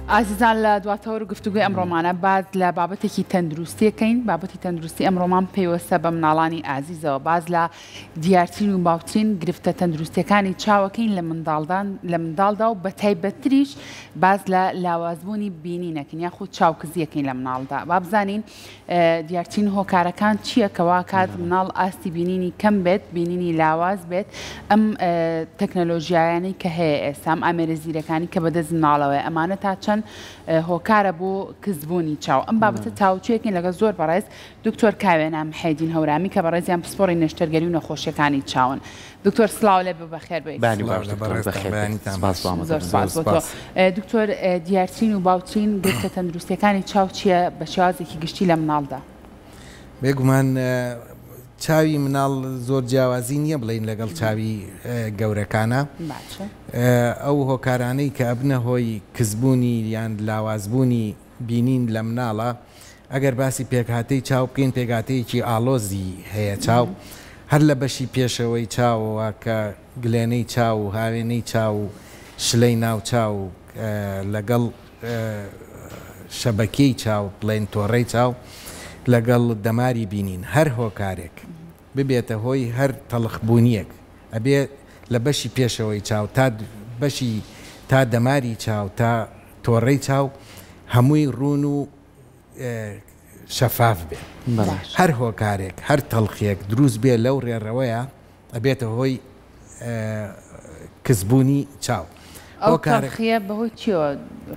ئازیزان لە دواتەوەر و گفتوگۆی ئەمڕۆمانە باس لە بابەتێکی تەندروستیەکەین بابەتی تەندروستی ئەمڕۆمان پەیوەستە بە مناڵانی ئازیزەوە باس لە دیارترین و باوترین گرفتە تەندروستیەکانی چاوەکەین لە منداڵدان لە منداڵدا و بەتایبەتتریش باس لە لاوازبوونی بینینەکەین یاخود چاوکزیەکەین لە مناڵدا با بزانین دیارترین هۆکارەکان چییە کە واکات مناڵ ئاستی بینینی کەم بێت بینینی لاواز بێت ئەم تەکنەلۆژیایانەی کە هەیە ئێستا ئەم ئامێرە زیرەکانی کە بەدەست مناڵەوەیە ئەمانە تا چەند هۆکارە بۆ کزبوونی چاو ئەم بابەتە تاوتوێکین لەگەڵ زۆر بەڕێز دکتۆر کاوێنا محێدین هەورامی کە بەڕێزیان پسپۆڕی نەشتەرگەری و نەخۆشیەکانی چاون. دکتۆر سڵاو لێ بێ بەخێر بێیت. بەیانی سڵاو باش لە دکتۆر بەڕێزتان بەخێر بێیت بەیانیتان سپاس باش. بۆ زۆر ئامادەبوونت. سپاس زۆر بۆ تۆ. سپاس. دکتۆر دیارترین و باوترین گرفتە تەندروستیەکانی چاو چیە بە شێوازێکی گشتی لە مناڵدا؟ بێگومان چاوی مناڵ زۆر جیاوازی نییە بڵێین لەگەڵ چاوی گەورەکانا. باشە. ئەو هۆکارانەی کە ئەبنە هۆی کزبوونی یان لاوازبوونی بینین لە مناڵا ئەگەر باسی پێکهاتەی چاو بکەین پێکهاتەیەکی ئاڵۆزی هەیە چاو هەر لە بەشی پێشەوەی چاوەوە کە گلێنەی چاو و هاوێنەی چاو و شلەی ناو چاو و لەگەڵ شەبەکیی چاو بڵێین تۆڕەی چاو لەگەڵ دەماری بینین هەر هۆکارێک ببێتە هۆی هەر تەڵخبوونیەک ئەبێ لە بەشی پێشەوەی چاو تا بەشی تا دەماری چاو تا تۆڕەی چاو هەمووی ڕوون و شەفاف بێ. هەر هۆکارێک، هەر تەڵخیەک دروست بێ لەو ڕێڕەوەیا ئەبێتە هۆی کزبوونی چاو. ئەو تەڵخیە بەهۆی چیەوە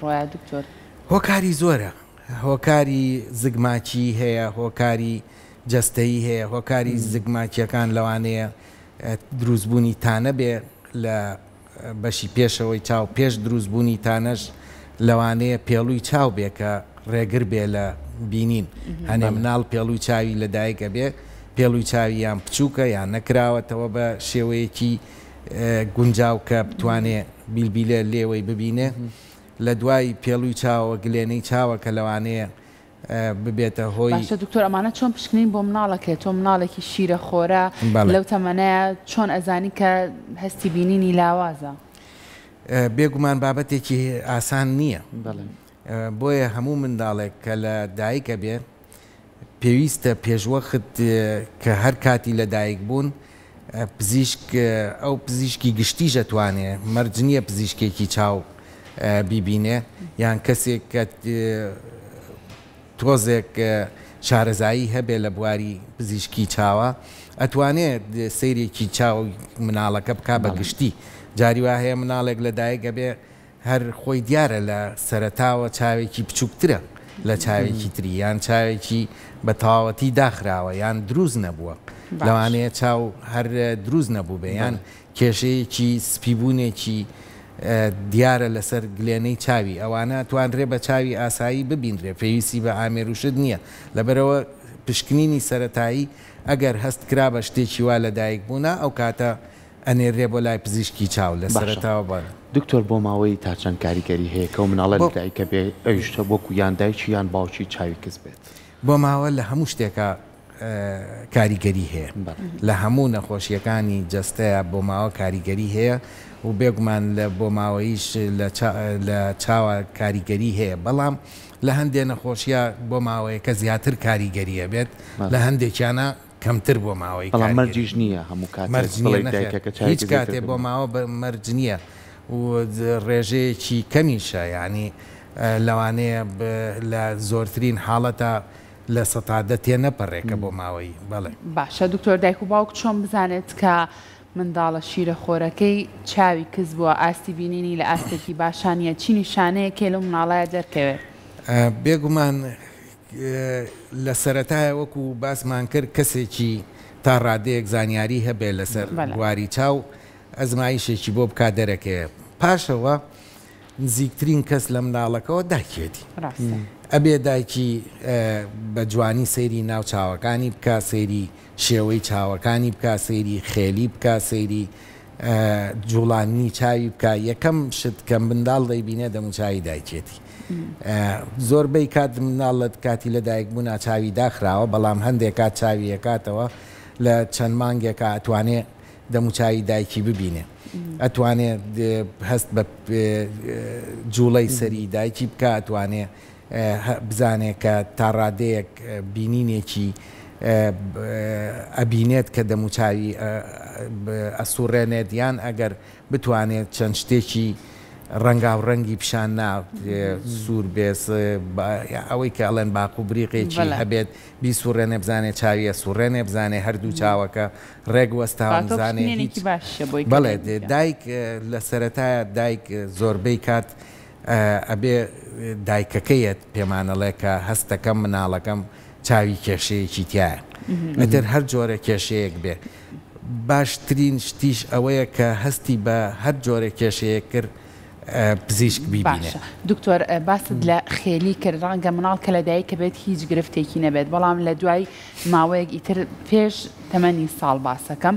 ڕۆیا دکتۆر؟ هۆکاری زۆرە، هۆکاری زگماکی هەیە، هۆکاری جەستەیی هەیە، هۆکاری زگماکیەکان لەوانەیە دروستبوونی تانە بێ لە بەشی پێشەوەی چاو، پێش دروست بوونی تانەش لەوانەیە پێڵووی چاو بێ کە ڕێگر بێ لە بینین، هەنێ مناڵ پێڵووی چاوی لە دایک ئەبێ پێڵووی چاوی یان بچووکە یان نەکراوەتەوە بە شێوەیەکی گونجاو کە بتوانێ بیلبیلە لێوەی ببینێ، لە دوای پێڵووی چاوەوە گلێنەی چاوە کە لەوانەیە ببێتە هۆی. باشە دکتۆر ئەمانە چۆن پشکنین بۆ مناڵ ئەکرێت تۆ مناڵێکی شیرە خۆرە لەو تەمەنەیە چۆن ئەزانی کە هەستی بینینی لاوازە؟ بێگومان بابەتێکی ئاسان نییە بۆیە هەموو منداڵێک کە لە دایک ئەبێ پێویستە پێشوەخت کە هەر کاتی لە دایک بوون پزیشک ئەو پزیشکی گشتیش ئەتوانێ مەرج نییە پزیشکێکی چاو بیبینێ یان کەسێک کە تۆزێک شارەزایی هەبێ لە بواری پزیشکی چاوە ئەتوانێ سەیرێکی چاو مناڵەکە بکا بە گشتی جاری وا هەیە مناڵێک لە دایک ئەبێ هەر خۆی دیارە لە سەرەتاوە چاوێکی بچووکترە لە چاوێکی تری یان چاوێکی بە تەواوەتی داخراوە یان دروست نەبووە لەوانەیە چاو هەر دروست نەبووبێ یان کێشەیەکی سپیبوونێکی دیارە لەسەر گلێنەی چاوی ئەوانە توانرێ بە چاوی ئاسایی ببینرێ پێویستی بە ئامێر و شت نییە لەبەرئەوە پشکنینی سەرەتایی ئەگەر هەست کرا بە شتێکی وا لەدایک بوونە ئەو کاتە ئەنێررێ بۆ لای پزیشکی چاو لە باشە سەرەتاوە بە. دکتۆر بۆ ماوەی تا چەند کاریگەری هەیە کەو مناڵە بۆ. لە دایکە بێ ئەویش وەکو یان دایکی یان باوکی چاوی کز بێت؟ بۆ ماوە لە هەموو شتێکا کاریگەری هەیە لە هەموو نەخۆشیەکانی جەستەیا بۆماوە کاریگەری هەیە و بێگومان لە بۆماوەییش لە چاوا کاریگەری هەیە بەڵام لە هەندێ نەخۆشیا بۆماوەیەکە زیاتر کاریگەری هەبێت لە هەندێکیانا کەمتر بۆماوەی بەڵام کاریگەری مەرجیش نییە هەموو کاتێک مەرج نییە بڵێی نەخێر دایکەکە هیچ چاوێکی زیاتر کاتێ ببینێت. بۆماوە مەرج نییە و ڕێژەیەکی کەمیشە یانی لەوانەیە لە زۆرترین حاڵەتا 10% تێنەپەڕێ کە بۆ ماوەیی بەڵێ. باشە دکتۆر دایک و باوک چۆن بزانێت کە منداڵە شیرە خۆرەکەی چاوی کز بووە ئاستی بینینی لە ئاستێکی باشا نیە چی نیشانەیەک هەیە لەو مناڵەیا دەرکەوێت؟ بێگومان لە سەرەتایە وەکو باسمان کرد کەسێکی تا ڕادەیەک زانیاری هەبێ لەسەر بواری چاو ئەزمایشێکی بۆ بکا دەرەکەوێ پاشەوە نزیکترین کەس لە منداڵەکەوە دایکیەتی. ئەبێ دایکی بە جوانی سەیری ناو چاوەکانی بکا، سەیری شێوەی چاوەکانی بکا، سەیری خێلی بکا، سەیری جوڵاندنی چاوی بکا. یەکەم شت کە منداڵ دەیبینێ دەموچاوی دایکیەتی. زۆربەی کات منداڵ لە کاتی لەدایکبوونا چاوی داخراوە، بەڵام هەندێک کات چاوی ئەکاتەوە لە چەند مانگێکا ئەتوانێ دەموچاوی دایکی ببینێ. ئەتوانێ هەست بە جوڵەی سەری دایکی بکا، ئەتوانێ بزانێ کە تا ڕادەیەک بینینێکی ئەبینێت کە دەموچاوی ئەسوڕێنێت یان ئەگەر بتوانێت چەند شتێکی ڕەنگاو ڕەنگی پیشان نا سوور بێ ئەوەی کە ئەڵێن باق و بریقێکی هەبێت بیسوڕێنێ بزانێ چاوی ئەسوڕێنێ بزانێ هەردوو چاوەکە ڕێک وەستاون بزانێ هیچ بەڵێ دایک لە سەرەتایە دایک زۆربەی کات ئەبێ دایکەکەیەت پێمانەڵێ کە هەستەکەم مناڵەکەم چاوی کێشەیەکی تیایە ئیتر هەر جۆرە کێشەیەک بێ باشترین شتیش ئەوەیە کە هەستی بە هەر جۆرە کێشەیەک کرد پزیشک بیبینێ. باشە دکتۆر باست لە خێلی کرد ڕەنگە مناڵ کە لەدایکە بێت هیچ گرفتێکی نەبێت بەڵام لە دوای ماوەیەک ئیتر پێش تەمەنی ساڵ باسەکەم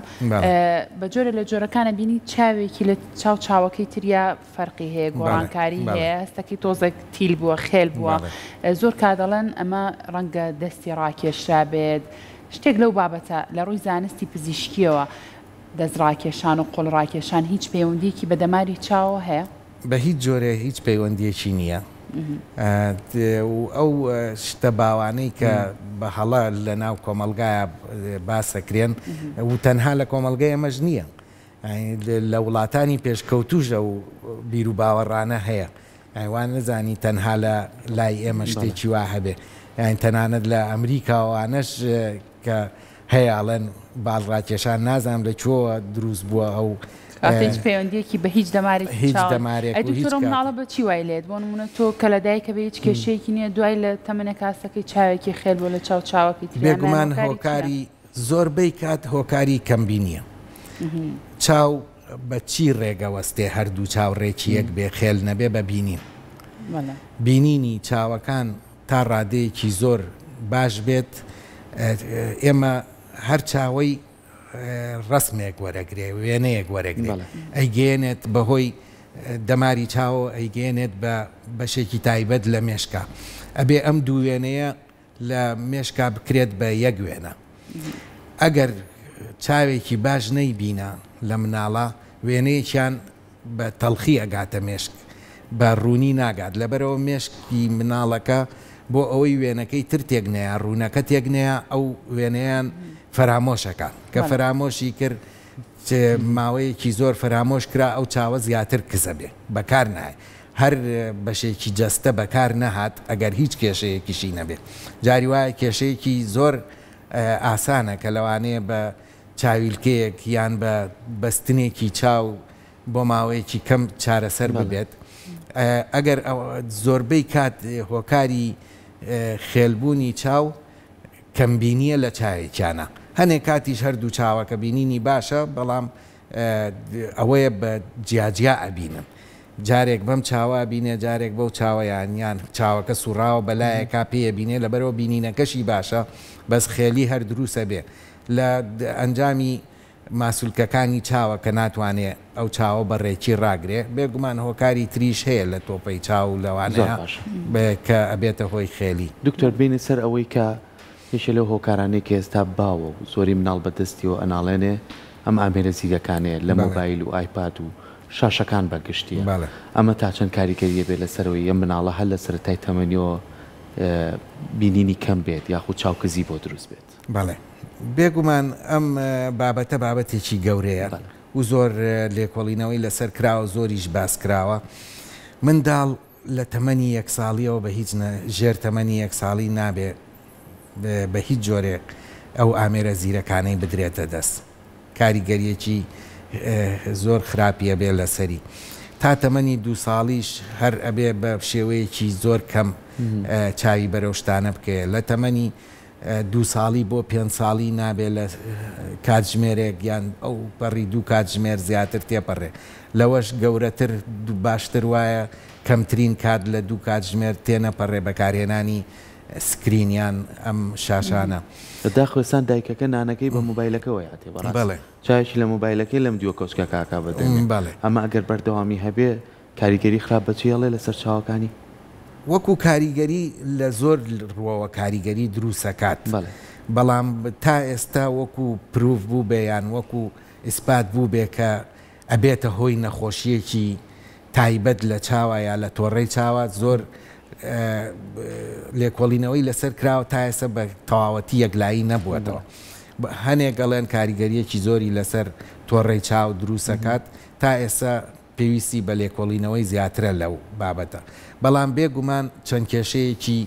بە جۆرە لە جۆرەکانە بینی چاوێکی لە چاو چاوەکەی تریا فەرقی هەیە گۆڕانکاری هەیە هەستەکەی تۆزێک تیل بووە خێل بووە زۆر کا دەڵێن ئەمە ڕەنگە دەستی ڕاکێشرا بێت شتێک لەو بابەتە لە ڕووی زانستی پزیشکیەوە دەست ڕاکێشان و قۆڵ ڕاکێشان هیچ پەیوەندیەکی بە دەماری چاوەوە هەیە؟ بە هیچ جۆرێ هیچ پەیوەندیەکی نییە و ئەو شتە باوانەی کە بە هەڵە لە ناو کۆمەڵگایا باس ئەکرێن و تەنها لە کۆمەڵگەی ئێمەش نییە لە وڵاتانی پێشکەوتووش ئەو بیروباوەڕانە هەیە یانی وا نەزانی تەنها لە لای ئێمە شتێکی وا هەبێ یانی تەنانەت لە ئەمریکا و ئەوانەش کە هەیە ئەڵێن باڵ ڕاکێشان نازانم لە کوێوە دروست بووە ئەو کاتە هیچ پەیوەندیەکی بە هیچ دەمارێکی هیچ چاوە دەمارێک ئەی و هیچ دکتۆر ئەو کات مناڵە بە چی وای لێت بۆ نمونە تۆ کە لە دایکە بێ هیچ کێشەیەکی نییە دوای لە تەمەنێک هاستەکەی چاوێکی خێل بووە لە چاو چاوەکەی تریان بێگومان هۆکاری چییە؟ هۆکاری زۆربەی کات هۆکاری کەمبینیە چاو بە چی ڕێگە وەستێ هەردوو چاو ڕێکی یەک بێ خێل نەبێ بە بینین بینینی چاوەکان تا ڕادەیەکی زۆر باش بێت ئێمە هەر چاوەی ڕەسمێک وەرەگرێ وێنەیەک وەرەگرێ ئەیگەیەنێت بەهۆی دەماری چاوەوە ئەیگەیەنێت بە بەشێکی تایبەت لە مێشکا ئەبێ ئەم دوو وێنەیە لە مێشکا بکرێت بە یەک وێنە. ئەگەر چاوێکی باش نەیبینا لە مناڵا وێنەیەکیان بە تەڵخی ئەگاتە مێشک بە ڕوونی ناگات لەبەرئەوە مێشکی مناڵەکە بۆ ئەوەی وێنەکەی تر تێک نەیا ڕوونەکە تێک نەیا ئەو وێنەیان فەرامۆش ئەکا کە فەرامۆشی کرد ماوەیەکی زۆر فەرامۆش کرا ئەو چاوە زیاتر کزە بێ بەکار نایە هەر بەشێکی جەستە بەکار نەهات ئەگەر هیچ کێشەیەکیشی نەبێ جاری وایە کێشەیەکی زۆر ئاسانە کە لەوانەیە بە چاویلکەیەک یان بە بەستنێکی چاو بۆ ماوەیەکی کەم چارەسەر ببێت ئەگەر زۆربەی کات هۆکاری خێلبوونی چاو کەمبینییە لە چاوێکیانە هەنێ کاتیش هەردوو چاوەکە بینینی باشە بەڵام ئەوەیە بە جیاجیا ئەبینن جارێک بەم چاوە ئەبینێ جارێک بەو چاوە یان یان چاوەکە سوڕاوە بەلایەکا پێی ئەبینێ لەبەرئەوە بینینەکەشی باشە بەس خێلی هەر دروست ئەبێ لە ئەنجامی ماسولکەکانی چاوە کە ناتوانێ ئەو چاوە بە ڕێکی ڕاگرێ بێگومان هۆکاری تریش هەیە لە تۆپەی چاو زۆر لەوانەیە باشە. کە ئەبێتە هۆی خێلی. دکتۆر بێینە سەر ئەوەی کە یەکێ لەو هۆکارانەی کە ئێستا باوە و زۆری مناڵ بە دەستیەوە ئەناڵێنێ ئەم ئامێرە زیرەکانەیە لە بەڵێ. مۆبایل و ئایپاد و شاشەکان بە گشتیە بەڵێ. ئەمە تا چەند کاریگەری ئەبێ لەسەر ئەوەی ئەم مناڵە هەر لە سەرەتای تەمەنیەوە بینینی کەم بێت یاخود چاوکزی بۆ دروست بێت؟ بەڵێ بێگومان ئەم بابەتە بابەتێکی گەورەیە و زۆر لێکۆڵینەوەی لەسەر کراوە زۆریش باس کراوە منداڵ لە تەمەنی یەک ساڵیەوە بە هیچ ژێر تەمەنی یەک ساڵی نابێ بە هیچ جۆرێک ئەو ئامێرە زیرەکانەی بدرێتە دەست کاریگەریەکی زۆر خراپی ئەبێ لەسەری تا تەمەنی دوو ساڵیش هەر ئەبێ بە شێوەیەکی زۆر کەم چاوی بەرەو شتانە بکەوێ لە تەمەنی دوو ساڵی بۆ پێنج ساڵی نابێ لە کاتژمێرێک یان ئەو پەڕی دوو کاتژمێر زیاتر تێپەڕێ لەوەش گەورەتر باشتر وایە کەمترین کات لە دوو کاتژمێر تێنەپەڕێ بەکارهێنانی سکرین یان ئەم شاشانە. بەداخەوە ئێستا دایکەکە نانەکەی بە مۆبایلەکەوە یاتێ بەڕاست بەڵێ. چاوێکی لە مۆبایلەکەی لەم دیوە کۆچکەکە ئەکا بە دەمێ بەڵێ. ئەمە ئەگەر بەردەوامی هەبێ کاریگەری خراپ بەجێ ئەڵێ لەسەر چاوەکانی؟ وەکو کاریگەری لە زۆر ڕوەوە کاریگەری دروست ئەکات بەڵێ. بەڵام تا ئێستا وەکو پروف بووبێ یان وەکو ئیسپات بووبێ کە. ئەبێتە هۆی نەخۆشییەکی تایبەت لە چاوە یا لە تۆڕەی چاوە زۆر لێکۆڵینەوەی لەسەر کراوە تا ئێستا بە تەواوەتی یەکلایی نەبووەتەوە. هەنێک ئەڵێن کاریگەرییەکی زۆری لەسەر تۆڕەی چاو دروست ئەکات تا ئێستا پێویستی بە لێکۆڵینەوەی زیاترە لەو بابەتە بەڵام بێ گومان چەند کێشەیەکی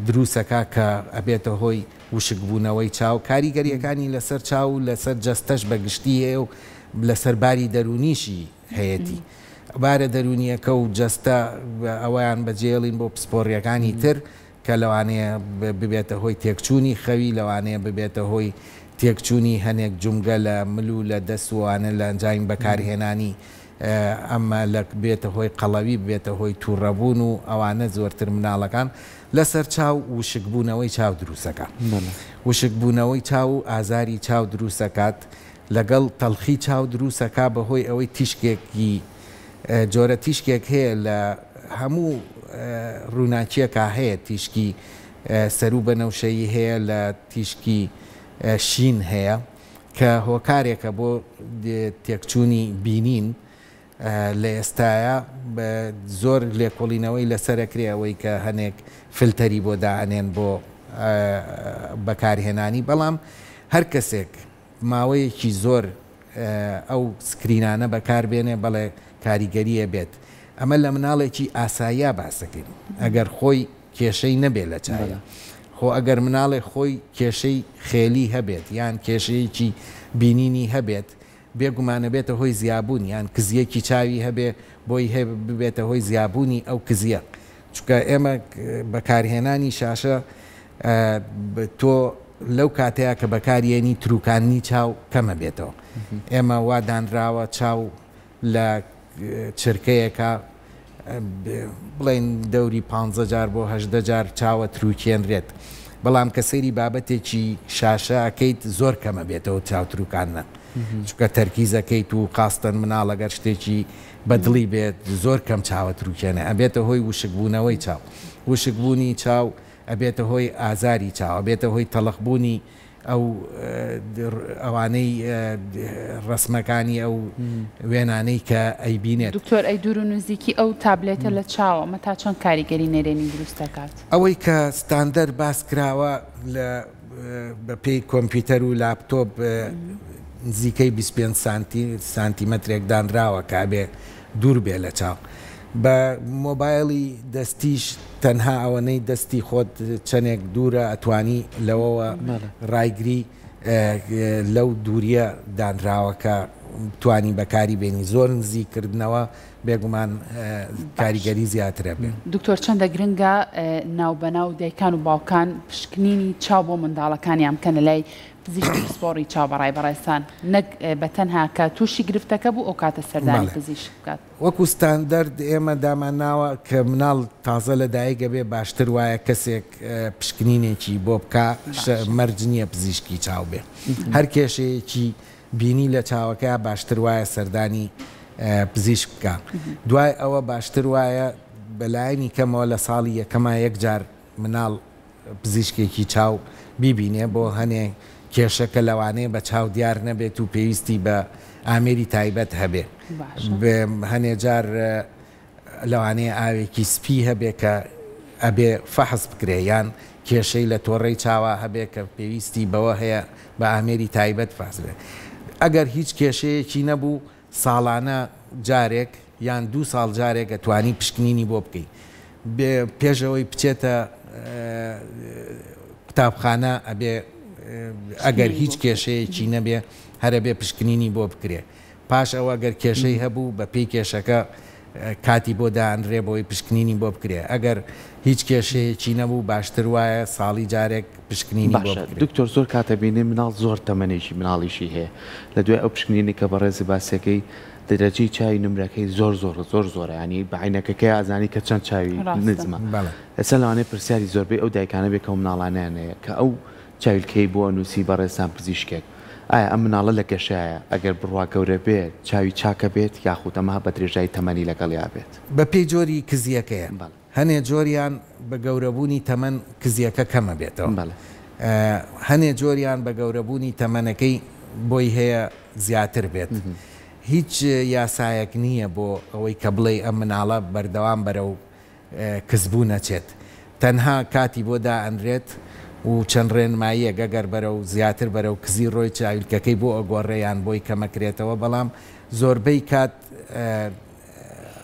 دروست ئەکا کە ئەبێتە هۆی وشکبوونەوەی چاو، کاریگەرییەکانی لەسەر چاو و لەسەر جەستەش بە گشتی هەیە و لەسەر باری دەروونیشی هەیەتی. بارە دەروونییەکە و جەستە ئەوەیان بەجێڵین بۆ پسپۆڕییەکانی تر کە لەوانەیە ببێتە هۆی تێکچوونی خەوی، لەوانەیە ببێتە هۆی تێکچوونی هەنێک جومگە لە مل و لە دەست و ئەوانە لە ئەنجامی بەکارهێنانی ئەمە لە ببێتە هۆی قەڵەوی، ببێتە هۆی تووڕەبوون و ئەوانە زۆرتر مناڵەکان لەسەر چاو وشکبوونەوەی چاو دروستەکا. وشکبوونەوەی چاو و ئازاری چاو دروستەکات لەگەڵ تەڵخی چاو دروستەکا بەهۆی ئەوەی تیشکێکی جۆرە تیشکێک هەیە لە هەموو ڕووناکییەکا هەیە تیشکی سەروو بەنەوشەیی هەیە لە تیشکی شین هەیە کە هۆکارێکە بۆ تێکچوونی بینین لە ئێستایا زۆر لێکۆڵینەوەی لەسەر ئەکرێ ئەوەی کە هەنێک فلتەری بۆ دائەنێن بۆ بەکارهێنانی بەڵام هەر کەسێک ماوەیەکی زۆر ئەو سکرینانە بەکار بێنێ بەڵێ کاریگەری ئەبێت ئەمە لە مناڵێکی ئاساییا باسەکەین ئەگەر خۆی کێشەی نەبێ لە چاویا خۆ ئەگەر مناڵێک خۆی کێشەی خێلی هەبێت یان کێشەیەکی بینینی هەبێت بێ گومان ئەبێتە هۆی زیابوون یان کزیەکی چاوی هەبێ بۆی هەیە ببێتە هۆی زیابوونی ئەو کزیە چونکە ئێمە بەکارهێنانی شاشە تۆ لەو کاتەیا کە بەکاریێنی تروکاندنی چاو کەمە بێتەوە ئێمە وا دانراوە چاو لە چرکەیەکا بڵێین دەوری پانزە جار بۆ 18 جار چاوە تروکێنرێت بەڵام کە سەیری بابەتێکی شاشە ئەکەیت زۆر کەمە بێتەوە چاو تروکاندنە چونکە تەرکیزەکەیت و خاستەن مناڵ ئەگەر شتێکی بەدڵی بێت زۆر کەم چاوە تروکێنێ ئەبێتە هۆی وشکبوونەوەی چاو وشکبوونی چاو ئەبێتە هۆی ئازاری چاو، ئەبێتە هۆی تەڵخ بوونی ئەو ئەوانەی ڕەسمەکانی ئەو وێنانەی کە ئەیبینێت. دکتۆر ئەی دوور و نزیکی ئەو تابلێتە لە چاو ئەمە تا چەند کاریگەری نەرێنی دروست دەکات؟ ئەوەی کە ستاندەر باس کراوە لە بە پێی کۆمپیوتەر و لاپتۆپ نزیکەی 25 سانتی سانتیمەترێک دانراوە کە ئەبێ دوور بێ لە چاو. بە مۆبایڵی دەستیش تەنها ئەوەنەی دەستی خۆت چەنێک دوورە ئەتوانی لەوەوە ڕایگری لەو دووریە دانراوە کە بتوانی بەکاری بێنی زۆر نزیک کردنەوە بێگومان کاریگەری زیاترە بێ. دکتۆر چەندە گرنگە ناوبەناو دایکان و باوکان پشکنینی چاو بۆ منداڵەکانیان بکەن لەلای پزیشکی پسپۆڕی چاو بەڕای بەڕێزتان نەک بەتەنها کە توشی گرفتەکە بوو ئەوکاتە سەردانی پزیشک بکات؟ وەکو ستاندەرد ئێمە دامانناوە کە مناڵ تازە لە دایک ئەبێ باشتر وایە کەسێک پشکنینێکی بۆ بکا مەرج نییە پزیشکی چاو بێ هەر کێشەیەکی بینی لە چاوەکەیا باشتر وایە سەردانی پزیشک بکا دوای ئەوە باشتر وایە بەلایەنی کەمەوە لە ساڵی یەکەما یەک جار مناڵ پزیشکێکی چاو بیبینێ بۆ هەنێ کێشە کە لەوانەیە بە چاو دیار نەبێت و پێویستی بە ئامێری تایبەت هەبێ. هەنێ جار لەوانەیە ئاوێکی سپی هەبێ کە ئەبێ فەحس بکرێ یان کێشەی لە تۆڕەی چاوا هەبێ کە پێویستی بەوە هەیە بە ئامێری تایبەت فەحس بێ. ئەگەر هیچ کێشەیەکی نەبوو ساڵانە جارێک یان دوو ساڵ جارێک ئەتوانی پشکنینی بۆ بکەی بێ پێش ئەوەی بچێتە قوتابخانە ئەبێ ئەگەر هیچ کێشەیەکی نەبێ هەرەبێ پشکنینی بۆ بکرێ پاش ئەوە گەر کێشەی هەبوو بە پێی کێشەکە کاتی بۆ دانرێ بۆی پشکنینی بۆ بکرێ ئەگەر هیچ کێشەیەکی نەبوو باشتر وایە ساڵی جارێک پشکنینی بۆ باشە بکرێ. دکتۆر زۆر کات ئەبینین مناڵ زۆر تەمەنێکی مناڵیشی هەیە لە دوای ئەو پشکنینەی کە بەڕێزت باسیەکەی دەرەجەی چاوی نمرەکەی زۆر زۆر زۆر زۆرە یانی بە عەینەکەکەی ئەزانی کە چەند چاوی ڕاستە. نزمە بەڵێ. ئێستا لەوانەیە پرسیاری زۆربەی ئەو دایکانە بێ کە ئەو مناڵانەیان هەیە کە ئەو چاویلکەی بۆ ئەنووسی بەڕێزتان پزیشکێک ئایا ئەم مناڵە لە گەشەیە ئەگەر بڕوا گەورە بێت چاوی چاکە بێت یاخود ئەمە بە درێژایی تەمەنی لەگەڵیا بێت؟ بە پێی جۆری کزیەکەیە. بەڵێ. هەنێ جۆریان بە گەورەبوونی تەمەن کزیەکە کەم ئەبێتەوە. بەڵێ. هەنێ جۆریان بە گەورەبوونی تەمەنەکەی بۆی هەیە زیاتر بێت. هیچ یاسایەک نییە بۆ ئەوەی کە بڵێی ئەم مناڵە بەردەوام بەرەو کزبوون ئەچێت. تەنها کاتی بۆ دائەنرێت و چەند ڕێنماییەک ئەگەر بەرەو زیاتر بەرەو کزی ڕۆی چاویلکەکەی بۆ ئەگۆڕێ یان بۆی کەمەکرێتەوە بەڵام زۆربەی کات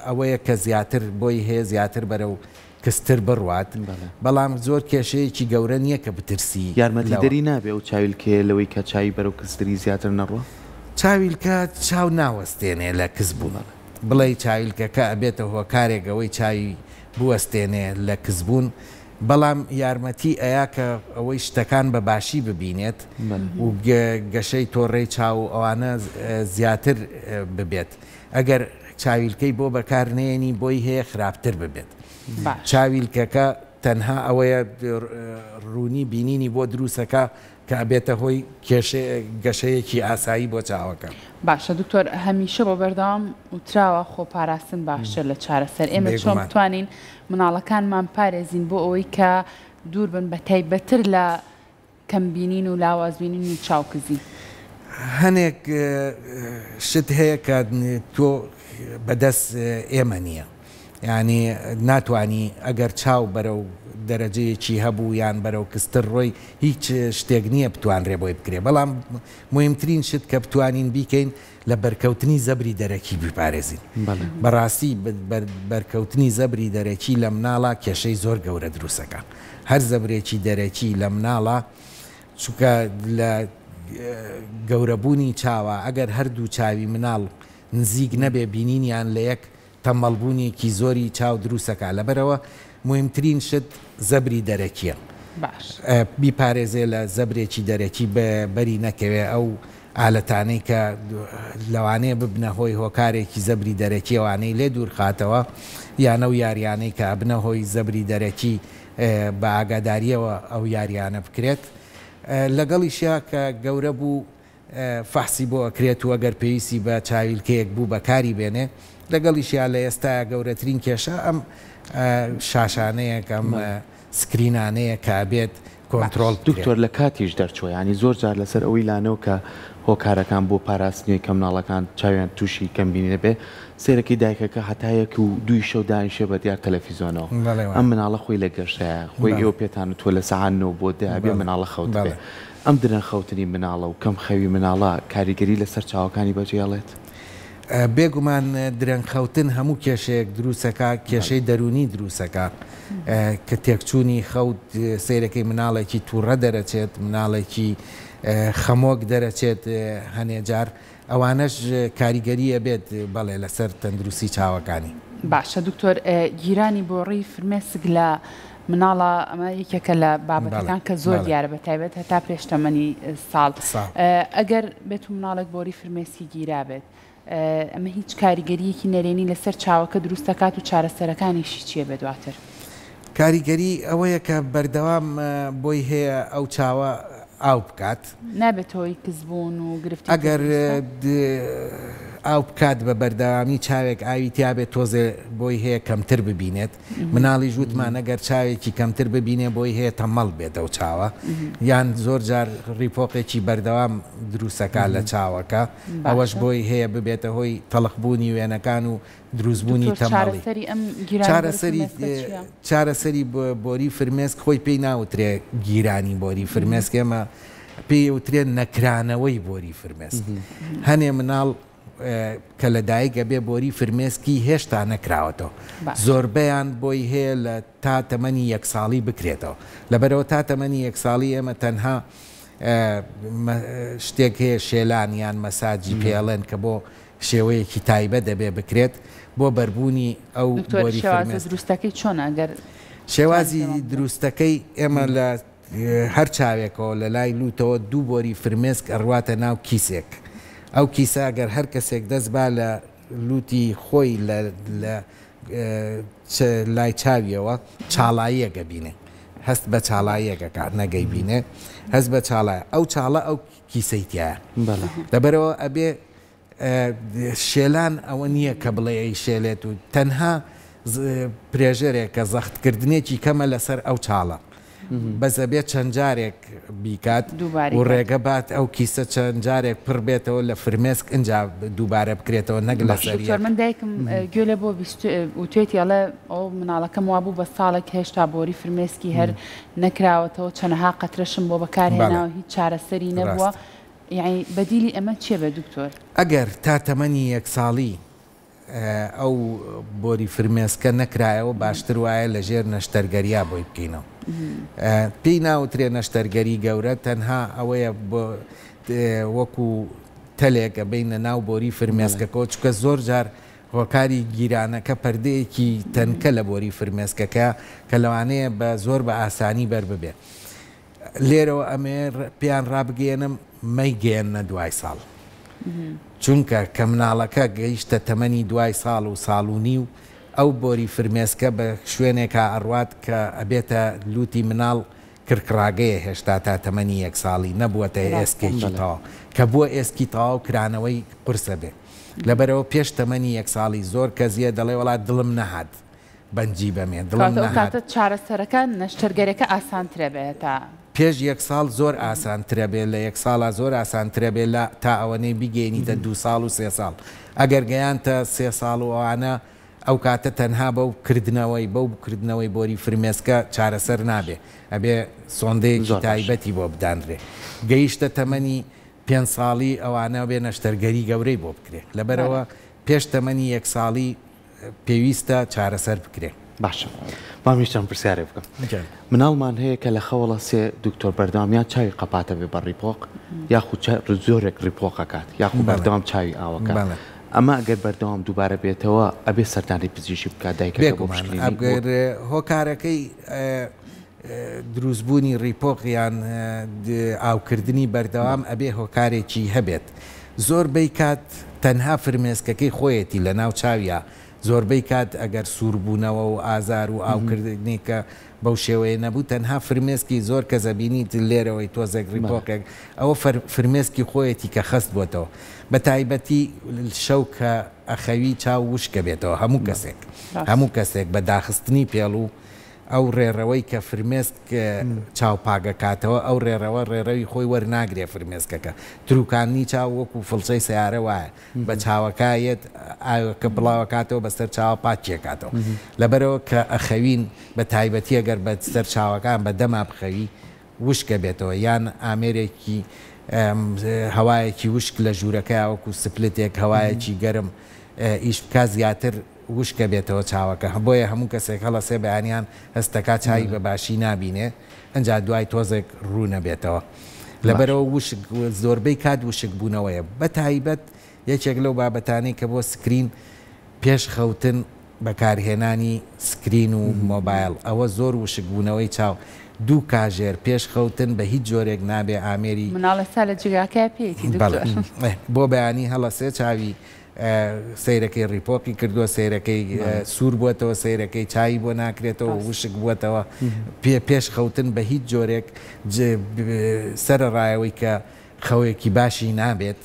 ئەوەیە کە زیاتر بۆی هەیە زیاتر بەرەو کزتر بڕوات بەڵام زۆر کێشەیەکی گەورە نییە کە بترسی لەوە. یارمەتیدەری نابێ ئەو چاویلکەیە لەوەی کە چاوی بەرەو کزتری زیاتر نەڕوا؟ چاویلکە چاو ناوەستێنێ لە کزبوون. بڵێی چاویلکەکە ئەبێتە هۆکارێک ئەوەی چاوی بوەستێنێ لە کزبوون بەڵام یارمەتی ئەیا کە ئەوەی شتەکان بە باشی ببینێت و گەشەی تۆڕەی چاو و ئەوانە زیاتر ببێت ئەگەر چاویلکەی بۆ بەکار نەیەنی بۆی هەیە خراپتر ببێت چاویلکەکە تەنها ئەوەیە ڕوونی بینینی بۆ دروستەکە کە ئەبێتە هۆی گەشەیەکی ئاسایی بۆ چاوەکە. باشە دکتۆر هەمیشە بۆ بەردەوام وتراوە خۆ پاراستن باشترە لە چارەسەر ئێمە چۆن بتوانین مناڵەکانمان پارێزین بۆ ئەوەی کە دوور بن بە تایبەتر لە کەم بینین و لاواز بینین و چاو کزی؟ هەنێک شت هەیە کە تۆ بەدەست ئێمە نییە یانی ناتوانی ئەگەر چاو بەرەو دەرەجەیەکی هەبوو یان بەرەو کزتر ڕۆی هیچ شتێک نییە بتوانرێ بۆی بکرێ بەڵام موهیمترین شت کە بتوانین بیکەین لە بەرکەوتنی زەبری دەرەکی بیپارێزین بەڕاستی بەرکەوتنی زەبری دەرەکی لە مناڵا کێشەی زۆر گەورە دروستەکا هەر زەبرێکی دەرەکی لە مناڵا چونکە لە گەورەبوونی چاوە ئەگەر هەردوو چاوی مناڵ نزیک نەبێ بینینیان لە یەک تەمبەڵبوونێکی زۆری چاو دروستەکا لەبەرئەوە موهیمترین شت زەبری دەرەکیە باش. بیپارێزێ لە زەبرێکی دەرەکی بەری نەکەوێ ئەو ئالەتانەی کە لەوانەیە ببنە هۆی هۆکارێکی زەبری دەرەکی ئەوانەی لێ دوورخاتەوە یان ئەو یاریانەی کە ئەبنە هۆی زەبری دەرەکی بە ئاگاداریەوە ئەو یاریانە بکرێت لەگەڵیشیا کە گەورە بوو فەحسی بۆ ئەکرێت و ئەگەر پێویستی بە چاویلکەیەک بوو بەکاری بێنێ، لەگەڵیشیا لە ئێستایا گەورەترین کێشە ئەم شاشانەیە کە ئەم سکرینانەیە کە ئەبێت کۆنترۆڵ بکرێن. دکتۆر لە کاتیش دەرچووە یانی زۆر جار لەسەر ئەوەی لانەوە کە هۆکارەکان بۆ پاراستنی کە مناڵەکان چاویان تووشی کەمبینی نەبێ سەیرەکەی دایکەکە هەتا یەک و دووی شەو دانیشێ بە دیار تەلەفیزۆنەوە ئەم مناڵە خۆی لە گەشەیە خۆی ئێوە پێتان وتووە لە سەعات نۆ بۆ دە ئەبێ مناڵە خەوتبێ ئەم درەنگ خەوتنی مناڵە و کەم خەوی مناڵە کاریگەری لەسەر چاوەکانی بەجێڵێت؟ بێگومان درەنگ خەوتن هەموو کێشەیەک دروستەکا، کێشەی دەروونی دروستەکا، کە تێکچوونی خەوت سەیرەکەی مناڵێکی توڕە دەرەچێت، مناڵێکی خەمۆک دەرەچێت هەنێ جار، ئەوانەش کاریگەری ئەبێت بەڵێ لەسەر تەندروستی چاوەکانی. باشە دکتۆر گیرانی بۆڕی فرمێسک لە مناڵا ئەمە یەکێکە لە بابەتەکان کە زۆر دیارە بە تایبەت هەتا پێش تەمەنی ساڵ ئەگەر بێت و مناڵێک بۆری فرمێسکی گیرابێت ئەمە هیچ کاریگەریەکی نەرێنی لەسەر چاوەکە دروست دەکات و چارەسەرەکانیشی چییە بێ دواتر؟ کاریگەری ئەوەیە کە بەردەوام بۆی هەیە ئەو چاوە ئاو بکات. نابێتە هۆی کزبوون و گرفتی ئەگەر ئاو بکات بە بەردەوامی چاوێک ئاوی تیابێت تۆزێ بۆی هەیە کەمتر ببینێت مناڵیش وتمان ئەگەر چاوێکی کەمتر ببینێ بۆی هەیە تەمەڵ بێت ئەو چاوە یان زۆر جار ڕیپۆقێکی بەردەوام دروستەکە لە چاوەکە ئەوەش بۆی هەیە ببێتە هۆی تەڵخبوونی وێنەکان و دروستبوونی تەمەڵی. چارەسەری چارەسەری بۆری فرمێسک خۆی پێی ناوترێ گیرانی بۆری فرمێسک ئێمە پێی ئەوترێ نەکرانەوەی بۆری فرمێسک هەنێ مناڵ کە لە دایک ئەبێ بۆری فرمێسکی هێشتا نەکراوەتەوە زۆربەیان بۆی هەیە لە تا تەمەنی یەک ساڵی بکرێتەوە لەبەرەوە تا تەمەنی یەک ساڵی ئێمە تەنها شتێک هەیە شێلان یان مەساجی پێڵێن کە بۆ شێوەیەکی تایبەت دەبێ بکرێت بۆ بەربوونی ئەو دکتۆر بۆری شێوازە فرمێسکە. دروستەکەی چۆنە گەر شێوازی دروستەکەی ئێمە لە هەر چاوێکەوە لە لای لووتەوە دوو بۆری فرمێسک ئەڕواتە ناو کیسێک ئەو کیسە ئەگەر هەر کەسێک دەست با لە لووتی خۆی لە لە لای چاویەوە چاڵاییەک ئەبینێ هەست بە چاڵاییەک ئەکا نەک ئەیبینێ هەست بە چاڵایە ئەو چاڵە ئەو کیسەی تیایە لەبەرئەوە ئەبێ شێلان ئەوە نییە کە بڵێ ئەیشێلێت و تەنها پرێژەرێکە زەختکردنێکی کەمە لەسەر ئەو چاڵە. بەس ئەبێت چەند جارێک بیکات دووبارەی و کات. ڕێگە بات ئەو کیسە چەند جارێک پڕ بێتەوە لە فرمێسک ئینجا دووبارە بکرێتەوە نەک لەسەر دکتۆر یەک. من دایکم گوێ لێ بۆ وتوێتی ئەڵێ ئەو مناڵەکەم وابوو بە ساڵێک هێشتا بۆری فرمێسکی هەر نەکراوەتەوە چەنەها قەترەشم بۆ بەکار بەڵێ هێناوە هیچ چارەسەری نەبووە ڕاستە. یەعنی بەدیلی ئەمە چیە بێ دکتۆر؟ ئەگەر تا تەمەنی یەک ساڵی ئەو بۆری فرمێسکە نەکرایەوە باشتر وایە لە ژێر نەشتەرگەریا بۆی بکەینەوە. پێی ناوترێ نەشتەرگەری گەورە تەنها ئەوەیە وەکو تەلێک ئەبەینە ناو بۆری فرمێسکەکەوە چونکە زۆر جار هۆکاری گیرانەکە پەردەیەکی تەنکە لە بۆری فرمێسکەکە کە لەوانەیە بە زۆر بە ئاسانی بەر ببێ. لێرەوە ئەمەوێ پێیان ڕابگەیەنم مەیگەیەننە دوای ساڵ چونکە کە مناڵەکە گەیشتە تەمەنی دوای ساڵ و ساڵ و نیو ئەو بۆری فرمێسکە بە شوێنێکا ئەڕوات کە ئەبێتە لوتی مناڵ کرکڕاگەیە هێشتا تا تەمەنی یەک ساڵی نەبووەتە ئێسکێکی تەواو کە بووە ئێسکی تەواو کرانەوەی قورسە بێ لەبەرئەوە پێش تەمەنی یەک ساڵی زۆر کەس یە دەڵێ وەڵا دڵم نەهات بەنجی بەمێ دڵم کەواتە ئەو نەهات. کاتە چارەسەرەکە نەشتەرگەرێکە ئاسانترە بێ تا. پێش یەک ساڵ زۆر ئاسانترە بێ لە یەک ساڵا زۆر ئاسانترە بێ لە تا ئەوەنەی بیگەینیتە دوو ساڵ و سێ ساڵ ئەگەر گەیانتە سێ ساڵ و ئەوانە ئەو کاتە تەنها بەو کردنەوەی بەو کردنەوەی بۆری فرمێسکە چارەسەر نابێ ئەبێ سۆندەیەکی زۆر باشە. تایبەتی بۆ بدانرێ گەیشتە تەمەنی پێنج ساڵی ئەوانە بێ نەشتەرگەری گەورەی بۆ بکرێ لەبەرئەوە پێش تەمەنی یەک ساڵی پێویستە چارەسەر بکرێ. باشە با منیش چەند پرسیارێک بکەم مناڵمان هەیە کە لە خەوەڵە سێ دکتۆر بەردەوام یان چاوی قەپاتە بێ بە ڕیپۆق یاخود زۆرێک ڕیپۆق ئەکات یاخود بەردەوام چاوی ئاوەکە ئەمە ئەگەر بەردەوام دووبارە بێتەوە ئەبێ سەردانی پزیشکی بکات دایکەکە بۆ بێگومان پشکنینی بۆ ئەگەر هۆکارەکەی دروستبوونی ڕیپۆق یان ئاوکردنی بەردەوام ئەبێ هۆکارێکی هەبێت زۆربەی کات تەنها فرمێسکەکەی خۆیەتی لەناو چاویا زۆربەی کات ئەگەر سووربوونەوە و ئازار و ئاوکردنێکە بەو شێوەیە نەبوو تەنها فرمێسکی زۆر کەس ئەبینیت لێرەوەی تۆزێک ڕیپۆقێک ئەوە فرمێسکی خۆیەتی کە خەست بۆتەوە بە تایبەتی شەو کە ئەخەوی چاو وشکە بێتەوە هەموو کەسێک هەموو کەسێک بە داخستنی پێڵوو ئەو ڕێڕەوەی کە فرمێسک چاو پاکەکاتەوە ئەو ڕێڕەوە ڕێڕەوی خۆی وەرناگرێ فرمێسکەکە تروکاندنی چاو وەکو فڵچەی سەیارە وایە بە چاوەکا یەت ئاوەکە بڵاوەکاتەوە بەسەر چاوە پاکیەکاتەوە لەبەرئەوە کە ئەخەوین بە تایبەتی ئەگەر بە سەر چاوەکان بە دەما بخەوی وشکە بێتەوە یان ئامێرێکی هەوایەکی وشک لە ژوورەکەیا وەکو سپلتێک هەوایەکی گەرم ئیش بکا زیاتر وشکە بێتەوە چاوەکە بۆیە هەموو کەسێک هەڵەسێ بەیانیان هەستەکا چاوی بە باشی نابینێ ئەنجا دوای تۆزێک ڕوونە بێتەوە لەبەرئەوە وشک زۆربەی کات وشک بوونەوەیە بە تایبەت یەکێک لەو بابەتانەی کە بۆ سکرین پێش خەوتن بەکارهێنانی سکرین و مۆبایڵ ئەوە زۆر وشک بوونەوەی چاو دوو کاژێر پێش خەوتن بە هیچ جۆرێک نابێ ئامێری مناڵ ئێستا لە جێگاکەیا پێیەتی بەڵێ دکتۆر. بۆ بەیانی هەڵەسێ چاوی سەیرەکەی ڕیپۆقی کردووە سەیرەکەی سوور بووەتەوە سەیرەکەی چاوی بۆ ناکرێتەوە وشک بووەتەوە پێ پێش خەوتن بە هیچ جۆرێک سەرەڕایەوەی کە خەوێکی باشی نابێت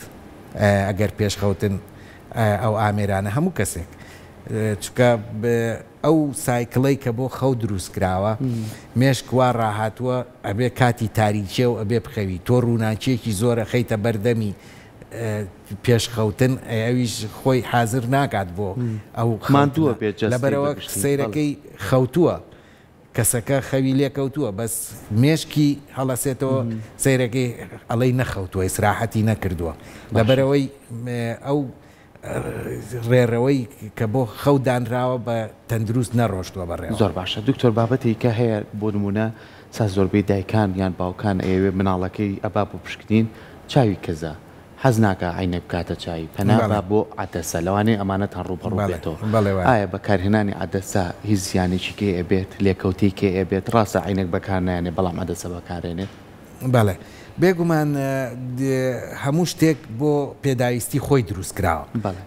ئەگەر پێش خەوتن ئەو ئامێرانە هەموو کەسێک چونکە ئەو سایکڵەی کە بۆ خەو دروست کراوە مێشک وا ڕاهاتووە ئەبێ کاتی تاریکیە و ئەبێ بخەوی تۆ ڕووناکیەکی زۆر ئەخەیتە بەردەمی پێش خەوتن ئەویش خۆی حازر ناکات بۆ ئەو ماندووە خەوتنە بێت جەستەی بە لەبەرئەوە گشتی بەڵێ. سەیرەکەی خەوتووە کەسەکە خەوی لێ کەوتووە بەس مێشکی هەڵەسێتەوە سەیرەکەی ئەڵێی نەخەوتووە ئیسراحەتی نەکردووە باشە. لەبەرئەوەی ئەو ڕێڕەوەی کە بۆ خەو دانراوە بە تەندروست نەڕۆشتووە بەڕێوە. زۆر باشە دکتۆر بابەتێکی کە هەیە بۆ نمونە سا زۆربەی دایکان یان باوکان ئەیەوێ مناڵەکەی ئەبا بۆ پشکنین چاوی کزە حەز ناکا عەینەک بکاتە چاوی پەنا با بۆ عەدەسە لەوانەیە ئەمانەتان ڕووبەڕوو بێتەوە ئایا بەکارهێنانی عەدەسە هیچ زیانێکی کەی ئەبێت لێکەوتەی کەی ئەبێت ڕاستە عەینەک بەکار نایەنێ بەڵام عەدەسە بەکارێنێت؟ بەڵێ بێگومان هەموو شتێک بۆ پێداویستی خۆی دروست کراوە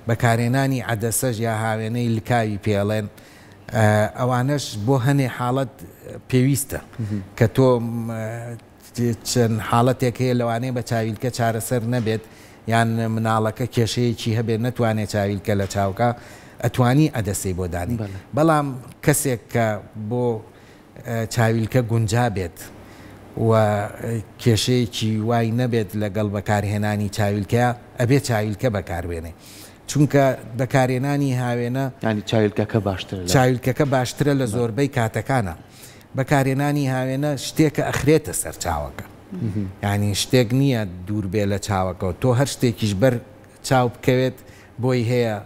بەکارهێنانی عەدەسەش یا هاوێنەی لکاوی پێ ئەڵێن ئەوانەش بۆ هەنێ حاڵەت پێویستە کە تۆ چەند حاڵەتێک هەیە لەوانەیە بە چاویلکە چارەسەر نەبێت یان مناڵەکە کێشەیەکی هەبێت نەتوانێت چاویلکە لە چاوکە ئەتوانی عەدەسەی بۆ دانی بەڵام کەسێک کە بۆ چاویلکە گونجا بێت و کێشەیەکی وای نەبێت لەگەڵ بەکارهێنانی چاویلکە ئەبێ چاویلکە بەکاربێنێ چونکە بەکارهێنانی هاوێنە یانی چاویلکەکە باشترە لە. چاویلکەکە باشترە لە زۆربەی کاتەکانا. بەکارهێنانی هاوێنە شتێکە ئەخرێتە سەر چاوەکە یانی شتێک نییە دوور بێ لە چاوەکەوە تۆ هەر شتێکیش بەر چاو بکەوێت بۆی هەیە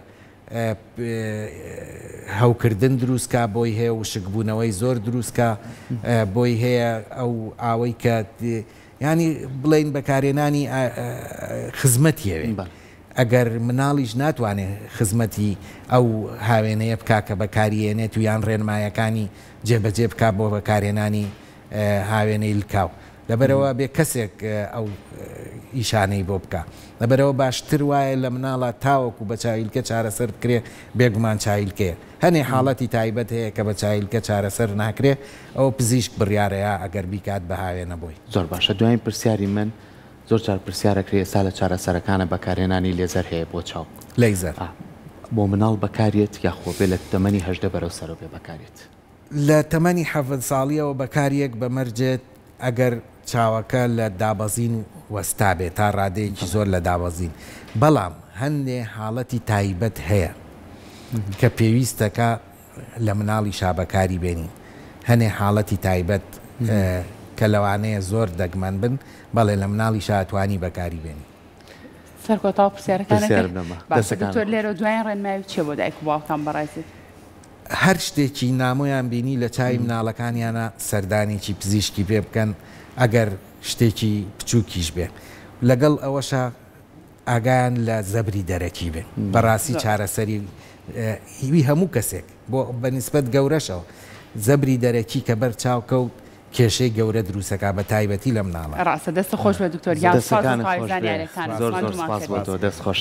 هەوکردن دروست کا بۆی هەیە وشکبوونەوەی زۆر دروست کا بۆی هەیە ئەو ئاوەی کە یانی بڵێین بەکارهێنانی خزمەتی ئەوێ ئەگەر مناڵیش ناتوانێ خزمەتی ئەو هاوێنەیە بکا کە بەکاری ئێنێت و یان ڕێنمایەکانی جێبەجێ بکا بۆ بەکارهێنانی هاوێنەی لکاو لەبەرئەوە ئەبێ کەسێک ئەو ئیشانەی بۆ بکا لەبەرئەوە باشتر وایە لە مناڵا تاوەکو بە چاویلکە چارەسەر بکرێ بێگومان چاویلکەیە هەنێ حاڵەتی تایبەت هەیە کە بە چاویلکە چارەسەر ناکرێ ئەوە پزیشک بڕیارەیا ئەگەر بیکات بە هاوێنە بۆی. زۆر باشە دوایین پرسیاری من زۆر جار پرسیار ئەکرێ ئێستا لە چارەسەرەکانە بەکارهێنانی لێزەر هەیە بۆ چاو لەیزەر. بۆ مناڵ بەکاریەت یاخۆ بێ لە تەمەنی 18 بەرەو سەرەوە بێ بەکاریەت؟ لە تەمەنی حەڤد ساڵیەوە بەکاریەک بە مەرجێت ئەگەر چاوەکە لە دابەزین وەستابێ تا ڕادەیەکی زۆر لە دابەزین بەڵام هەندێ حاڵەتی تایبەت هەیە کە پێویستەکا لە مناڵیشا بەکاری بێنین هەنێ حاڵەتی تایبەت کە لەوانەیە زۆر دەگمەن بن بەڵێ لە مناڵیشا ئەتوانی بەکاری بێنی. سەرکۆ تەواو پرسیارەکانت پرسیارم نەما. باشە دەستەکانت دکتۆر خۆش. لێرەوە دوایین ڕێنمایی چیە بۆ دایک و باوکان بەڕێزت؟ هەر شتێکی نامۆیان بینی لە چاوی مناڵەکانیانا سەردانێکی پزیشکی پێ بکەن ئەگەر شتێکی بچووکیش بێ لەگەڵ ئەوەشا ئاگایان لە زەبری دەرەکی بێ بەڕاستی چارەسەری هی هەموو کەسێک بۆ بە نیسبەت گەورەشەوە زەبری دەرەکی کە بەر چاو کەوت کێشەی گەورە دروسەکا بە تایبەتی لە مناڵان. ڕاستە دەستت خۆش بێت دکتۆر گیان سوپاس بۆ دەستەکانت تەواوی خۆش بێ زانیاریەکانت زۆر زۆر ماندوومان سپاس بۆ کردیت. تۆ دەست خۆش.